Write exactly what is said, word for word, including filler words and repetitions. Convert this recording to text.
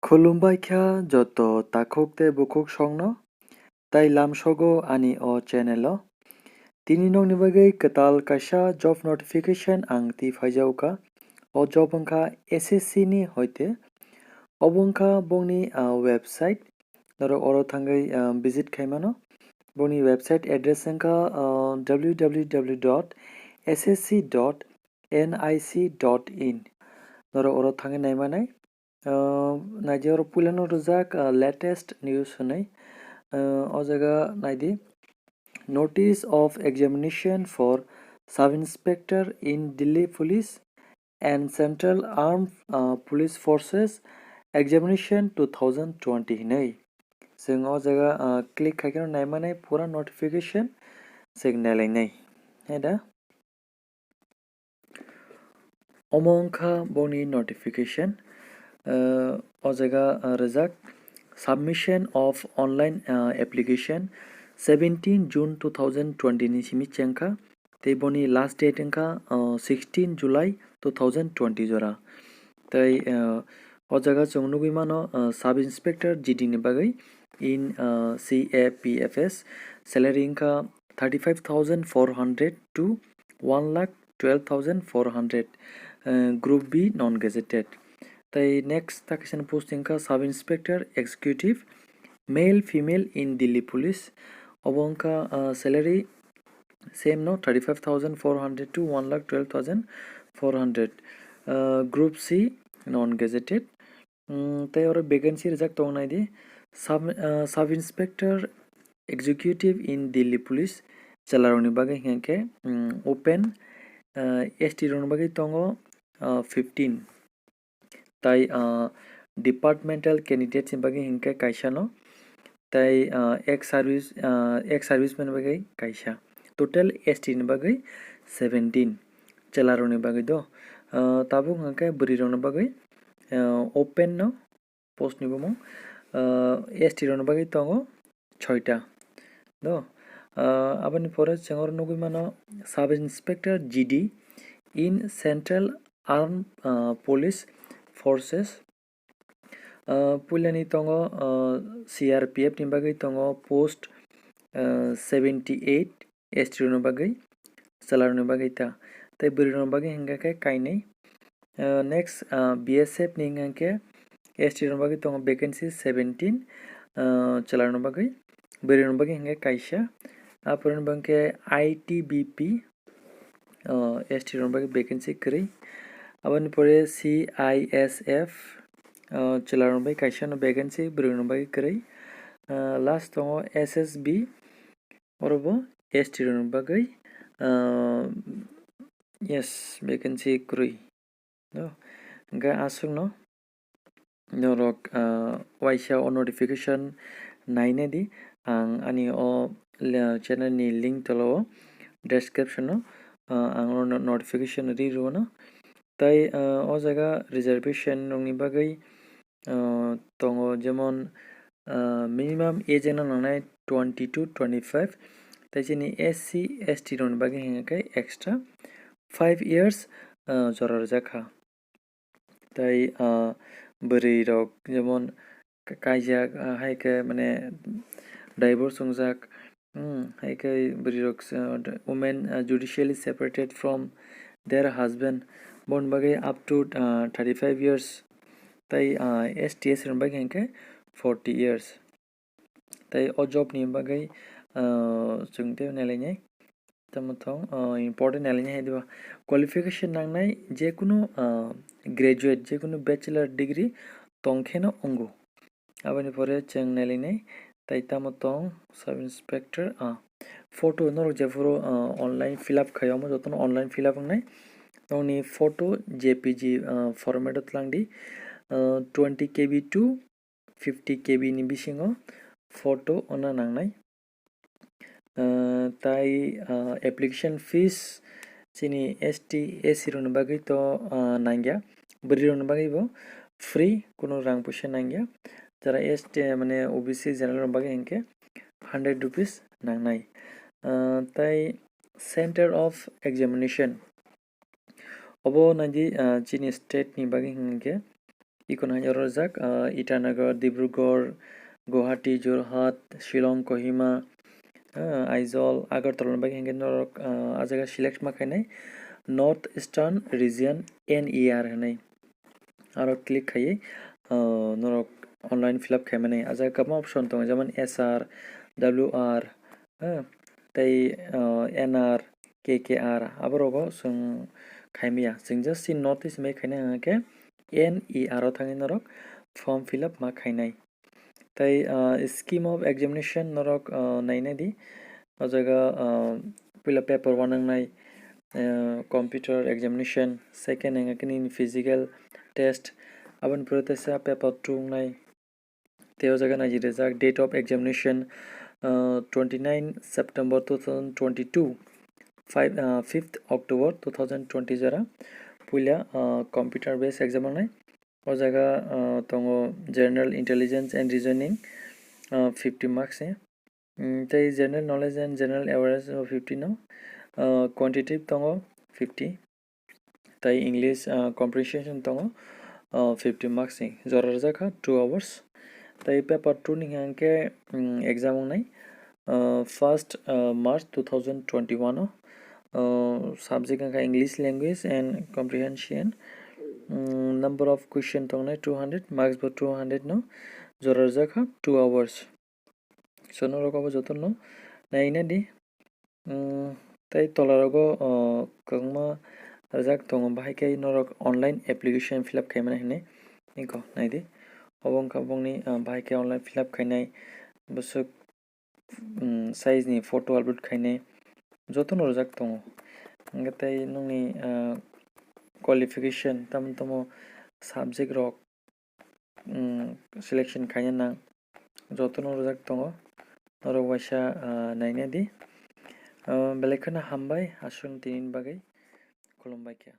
Khulumbai kha joto takhuk tei bukhuk songno, tai lamsogo ani o channel o. Tini nokni bagwi kwtal kaisa job notification ang twi phaijago kha. O job wngkha S S C ni hoite. Obo wngkha bongni, ah, website. Norok oro thangwi, ah, visit khaimano. Bongni website address wngkha, ah, W W W dot S S C dot N I C dot in. Norok oro thangwi naimanai. Ah, naidi oro puilano rijak, ah, latest news hwnwi. Ah, o jaga naidi, "Notice of examination for Sub Inspector in Delhi Police and Central Armed, ah, Police Forces Examination two thousand twenty" hwnwi. Chwng o jaga, ah, click khai kheno naimanai pura notification chwng nailainai. Hai da? Omo wngkha boni notification. Ah, o jaga, ah, rijak, "Submission of online, ah, application seventeen June two thousand twenty ni simi chengkha." Tei boni last date wngkha, ah, sixteen July two thousand twenty jora. Tei, ah, o jaga chwng nugwi mano, ah, Sub Inspector G D ni bagwi in, ah, C A P F S salary wngkha thirty five thousand four hundred to one lakh twelve thousand four hundred, eh, Group B non gazetted. Tei next ta kaisa post wngkha Sub Inspector Executive, male, female in Delhi Police. Obo wngkha, ah, salary same no, thirty five thousand four hundred to one lakh twelve thousand four hundred, ah, Group C non gazetted. Mm, tei oro vacancy rijak tongo naidi, Sub, ah, Sub Inspector Executive in Delhi Police, chwlarokni bagwi hinkhe, mm, open, ah, S T rokni bagwi tongo, ah, fifteen. Tai, ah, departmental candidates ni bagwi hinkhe kaisa no, tai, ah, ex service, ah, ex serviceman bagwi kaisa. Total S T ni bagwi seventeen, chwlarokni bagwi do. Ah, tabuk hinkhe bwrwirokni bagwi, ah, open no post ni bumung, ah, S T rokni bagwi tongo soita. Do, ah, aboni pore chwng oro nugwi mano Sub Inspector G D in Central Armed, ah, Police Forces. Ah, puilani tongo, ah, C R P F ni bagwi tongo post, ah, seventy eight, S T rokni bagwi, chwlarokni bagwi ta. Tei bwrwirokni bagwi hinkhe khe kainwi. Ah, next, ah, B S F ni hinkhe S T rokni bagwi tongo vacancy seventeen, ah, chwlarokni bagwi, bwrwirokni bagwi hinkhe kaisa. Aphuru hinkhe I T B P, ah, S T rokni bagwi vacancy kwrwi. Aboni pore C I S F, ah, chwlarokni bagwi kaisa no vacancy, bwrwirokni bagwi kwrwi. Ah, last tongo S S B, oro bo S T rokni bagwi, ah, yes, vacancy kwrwi. No? Hingke aswkno norok, ah, waisa o notification nainai di. Ang ani o le-, channel ni link tola o description o, ah, ang o no-, notification ri rwno. Tai, ah, o jaga reservation rokni bagwi, ah, tongo, jemon, ah, minimum age wngna nangnai twenty to twenty five, tai chini S C, S T rokni bagwi hingkhe extra five years, ah, jora rijak kha. Tai, ah, bwrwi rok jemon ka-, kaijak, ah, hai khe mane divorce wngjak, hmm, hai khe bwrwi rok, ah, women, ah, judicially separated from their husband, boni bagwi up to, ah, thirty five years, tai, ah, S T S rok bagwi hingkhe forty years. Tai o job ni bagwi, ah, chwng tei nailainai. Tamo thong, ah, important nailainai hai diba. Qualification nangnai jekunu, ah, graduate, jekunu bachelor degree tongkheno wngo. Aboni pore chwng nailainai. Tai tamo tong sub inspector, ah, photo norok jephuru, ah, online fill up khai omo jotono online fill up wngnai. Nokni photo J P G, ah, format o twlang di, ah, twenty K B to fifty K B ni bisingo photo ona nangnai. Ah, tai, ah, application fees chini S T, S C rokni bagwi to, ah, nangya, bwrwi rokni bagwi bo free, kunu rang puisa nangya. Jara S T, mane O B C general rokni bagwi hinkhe hundred rupees nangnai. Ah, tai center of examination, obo naidi, ah, chini state ni bagwi hinkhe, Iko nai oro rijak, ah, Itanagar, Dibrugarh, Guwahati, Jorhat, Shillong, Kohima, ah, Aizawl, Agartala ni bagwi hinkhe norok, ah, ah jaga select ma khainai North Eastern Region N E R hinwi. Aro click khaiwi, ah, norok online fill up khaimani. Ah jaga kwbangma option tongo, jemon S R, W R, ah, tei, ah, N R, K K R, aborogo chwng khaimaya. Chwng just si North East hinwi khaina hwnkhe N E R o thangwi norok form fill up ma khainai. Tei, ah, scheme of examination norok, ah, nainai di. O jaga, ah, puila paper one wngnai, ah, computer examination, second wngkha nini physical test, aboni pore teisa paper two wngnai. Tei o jaga nai rijak date of examination, ah, twenty nine September two thousand twenty two, five, ah, fifth October two thousand twenty jora puila, ah, computer based exam wngnai. O jaga, ah, tongo general intelligence and reasoning, ah, fifty marks ni. Mm, tei general knowledge and general awareness o fifty no, ah, quantitative tongo fifty. Tei English, ah, comprehension tongo, ah, fifty marks ni. Jora rijak kha two hours. Tei paper two ni hwnkhe, mm, exam wngnai, ah, first, ah, March two thousand twenty one o. Ah, subject wngkha English language and comprehension. Mm, number of question tongnai two hundred, marks bo two hundred no. Jora rijak kha two hours. So norok abo jotono naina di. Mm, tei tola rogo, ah, kwbangma rijak tongo, bahai khe norok online application fill up khaimani hinwi. Iko nai di. Obo wngkha bongni, ah, bahai khe online fill up khainai bwswk, mm, size ni photo upload khainai, jotono rijak tongo. Hwnkhe tei nokni, ah, qualification, tamo tamo subject rok, mm, selection khaina nang, jotono rijak tongo. Norok waisa, ah, naina di. Ah, belai kheno hambai aswk tini bagwi. Khulumbai khe.